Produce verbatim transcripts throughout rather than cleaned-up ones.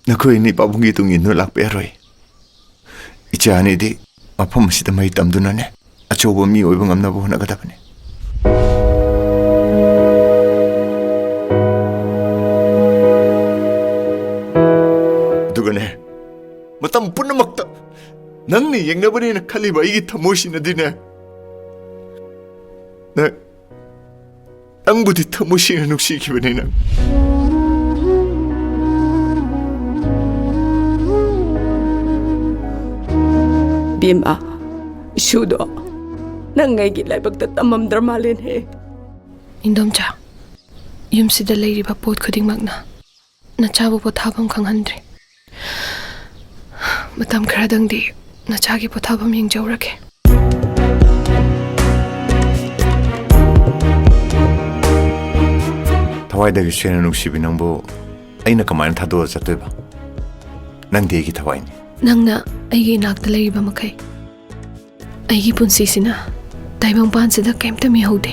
ꯅꯈꯣꯏ ꯑꯅꯤ ꯄꯥꯕꯨꯡꯒꯤ ꯇꯨꯡ ꯏꯟꯗꯨꯅ ꯂꯥꯛꯄ ꯌꯥꯔꯣꯏ꯫ ꯏꯆꯥ ꯑꯅꯤꯗꯤ ꯃꯐꯝ ꯑꯁꯤꯗ ꯃꯍꯩ ꯇꯝꯗꯨꯅꯅꯦ, ꯑꯆꯧꯕ ꯃꯤ ꯑꯣꯏꯕ ꯉꯝꯅꯕ ꯍꯣꯠꯅꯒꯗꯕꯅꯤ꯫ ꯑꯗꯨꯒꯅꯦ, ꯃꯇꯝ ꯄꯨꯝꯅꯃꯛꯇ ꯅꯪꯅ ꯌꯦꯡꯅꯕꯅꯦꯅ ꯈꯜꯂꯤꯕ ꯑꯩꯒꯤ ꯊꯃꯣꯏꯁꯤꯅꯗꯤꯅꯦ, ꯅꯪ, ꯅꯪꯕꯨꯗꯤ ꯊꯃꯣꯏ ꯁꯦꯡꯅ ꯅꯨꯡꯁꯤꯈꯤꯕꯅꯦ ꯅꯪ꯫ ꯕꯦꯝꯃ, ꯏꯁꯨꯗꯣ ꯅꯪ ꯑꯩꯒꯤ ꯂꯥꯏꯕꯛꯇ ꯇꯝꯃꯝꯗ꯭ꯔ ꯃꯥꯜꯂꯦꯅꯦ꯫ ꯏꯟꯗꯣꯝꯆꯥ, ꯌꯨꯝꯁꯤꯗ ꯂꯩꯔꯤꯕ ꯄꯣꯠ ꯈꯨꯗꯤꯡꯃꯛꯅ ꯅꯆꯥꯕꯨ ꯄꯣꯊꯥꯐꯝ ꯈꯪꯍꯟꯗ꯭ꯔꯦ꯫ ꯃꯇꯝ ꯈꯔꯗꯪꯗꯤ ꯅꯆꯥꯒꯤ ꯄꯣꯊꯥꯐꯝ ꯌꯦꯡꯖꯧꯔꯒꯦ꯫ ꯊꯋꯥꯏꯗꯒꯤ ꯁꯦꯡꯅ ꯅꯨꯡꯁꯤꯕꯤ ꯅꯪꯕꯨ ꯑꯩꯅ ꯀꯃꯥꯏꯅ ꯊꯥꯗꯣꯛꯑ ꯆꯠꯇꯣꯏꯕ? ꯅꯪꯗꯤ ꯑꯩꯒꯤ ꯊꯋꯥꯏꯅꯤ꯫ ꯅꯪꯅ ꯑꯩꯒꯤ ꯏꯅꯥꯛꯇ ꯂꯩꯔꯤꯕ ꯃꯈꯩ, ꯑꯩꯒꯤ ꯄꯨꯟꯁꯤꯁꯤꯅ ꯇꯥꯏꯕꯪꯄꯥꯟꯁꯤꯗ ꯀꯩꯝꯇ ꯃꯤꯍꯧꯗꯦ꯫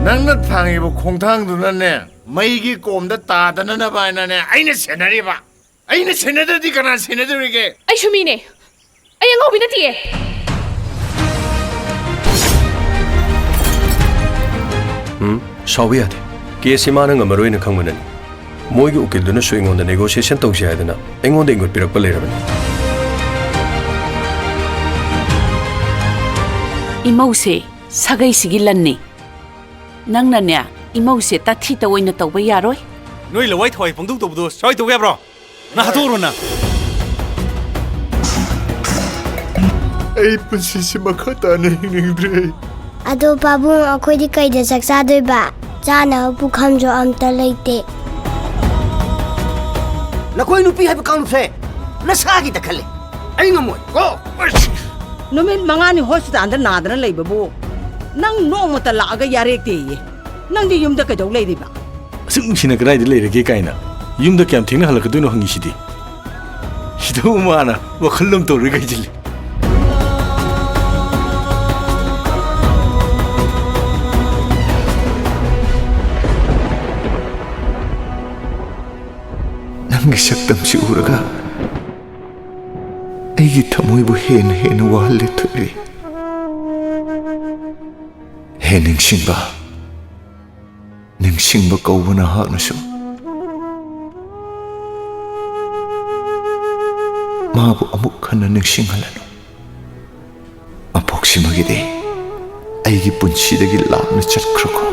ꯅꯪꯅ ꯊꯥꯡꯉꯤꯕ ꯈꯣꯡꯊꯥꯡꯗꯨꯅꯅꯦ, ꯃꯩꯒꯤ ꯀꯣꯝꯗ ꯇꯥꯗꯅꯅꯕ ꯍꯥꯏꯅꯅꯦ ꯑꯩꯅ ꯁꯦꯟꯅꯔꯤꯕ꯫ ꯑꯩꯅ ꯁꯦꯟꯅꯗ꯭ꯔꯗꯤ ꯀꯅꯥ ꯁꯦꯟꯅꯗꯧꯔꯤꯒꯦ? ꯑꯩꯁꯨ ꯃꯤꯅꯦ꯫ ꯑꯩ ꯑꯉꯥꯎꯕꯤ ꯅꯠꯇꯤꯌꯦ꯫ ꯎꯝ, ꯁꯥꯎꯕ ꯌꯥꯗꯦ꯫ ꯀꯦꯁꯁꯤ ꯃꯥꯅ ꯉꯝꯃꯔꯣꯏꯅ ꯈꯪꯕꯅꯅꯤ꯫ ꯃꯣꯏꯒꯤ ꯎꯀꯤꯜꯗꯨꯅꯁꯨ ꯑꯩꯉꯣꯟꯗ negotiation ꯇꯧꯁꯤ ꯍꯥꯏꯗꯅ ꯑꯩꯉꯣꯟꯗ ꯏꯪꯒꯣꯠ ꯄꯤꯔꯛꯄ ꯂꯩꯔꯕꯅꯤ꯫ ꯏꯃꯧꯁꯦ ꯁꯥꯒꯩꯁꯤꯒꯤ ꯂꯟꯅꯤ꯫ ꯅꯪꯅꯅꯦ, ꯏꯃꯧꯁꯦ ꯇꯥꯊꯤ ꯇꯧꯑꯣꯏꯅ ꯇꯧꯕ ꯌꯥꯔꯣꯏ꯫ ꯅꯣꯏ ꯂꯋꯥꯏ ꯊꯋꯥꯏ ꯄꯪꯇꯧ ꯇꯧꯕꯗꯣ ꯁ꯭ꯋꯥꯏ ꯇꯧꯕ ꯌꯥꯕ꯭ꯔꯣ? ꯅꯪ ꯍꯥꯠꯇꯣꯛꯎꯔꯣ ꯅꯪ꯫ ꯑꯩ ꯄꯨꯟꯁꯤꯁꯤ ꯃꯈꯥ ꯇꯥꯅ ꯍꯤꯡꯅꯤꯡꯗ꯭ꯔꯦ꯫ ꯑꯗꯣ ꯄꯥꯕꯨꯡ, ꯑꯩꯈꯣꯏꯗꯤ ꯀꯩꯗ ꯆꯥꯛ ꯆꯥꯗꯣꯏꯕ? ꯆꯥꯅꯕ ꯄꯨꯈꯝꯁꯨ ꯑꯝꯇ ꯂꯩꯇꯦ꯫ ꯅꯈꯣꯏ ꯅꯨꯄꯤ ꯍꯥꯏꯕ ꯀꯥꯡꯂꯨꯞꯁꯦ ꯅꯁꯥꯒꯤꯗ ꯈꯜꯂꯦ꯫ ꯑꯩ ꯉꯝꯃꯣꯏ ꯀꯣ꯫ ꯅꯨꯃꯤꯠ ꯃꯉꯥꯅꯤ ꯍꯣꯁꯄꯤꯇꯥꯜꯗ ꯅꯥꯗꯅ ꯂꯩꯕꯕꯨ ꯅꯪ ꯅꯣꯡꯃꯇ ꯂꯥꯛꯑꯒ ꯌꯥꯔꯦꯛꯇꯦꯌꯦ꯫ ꯅꯪꯗꯤ ꯌꯨꯝꯗ ꯀꯩꯗꯧ ꯂꯩꯔꯤꯕ? ꯑꯁꯨꯛ ꯅꯨꯡꯁꯤꯅ ꯀꯗꯥꯏꯗ ꯂꯩꯔꯒꯦ ꯀꯥꯏꯅ ꯌꯨꯝꯗ ꯀꯌꯥꯝ ꯊꯦꯡꯅ ꯍꯜꯂꯛꯀꯗꯣꯏꯅꯣ ꯍꯪꯉꯤꯁꯤꯗꯤ꯫ ꯁꯤꯗꯕꯨ ꯃꯥꯅ ꯋꯥꯈꯜ ꯑꯃ ꯇꯧꯔꯒ ꯍꯩꯖꯤꯜꯂꯤ꯫ ꯅꯪꯒꯤ ꯁꯛꯇꯝꯁꯤ ꯎꯔꯒ ꯑꯩꯒꯤ ꯊꯃꯣꯏꯕꯨ ꯍꯦꯟꯅ ꯍꯦꯟꯅ ꯋꯥꯍꯜꯂꯦ ꯊꯣꯏꯕꯤ꯫ ꯍꯦ ꯅꯤꯡꯁꯤꯡꯕ, ꯅꯤꯡꯁꯤꯡꯕ ꯀꯧꯕ ꯅꯍꯥꯛꯅꯁꯨ ꯃꯥꯕꯨ ꯑꯃꯨꯛ ꯍꯟꯅ ꯅꯤꯡꯁꯤꯡꯍꯜꯂꯅꯨ꯫ ꯃꯄꯣꯛꯁꯤꯃꯒꯤꯗꯤ ꯑꯩꯒꯤ ꯄꯨꯟꯁꯤꯗꯒꯤ ꯂꯥꯞꯅ ꯆꯠꯈ꯭ꯔꯣꯀꯣ꯫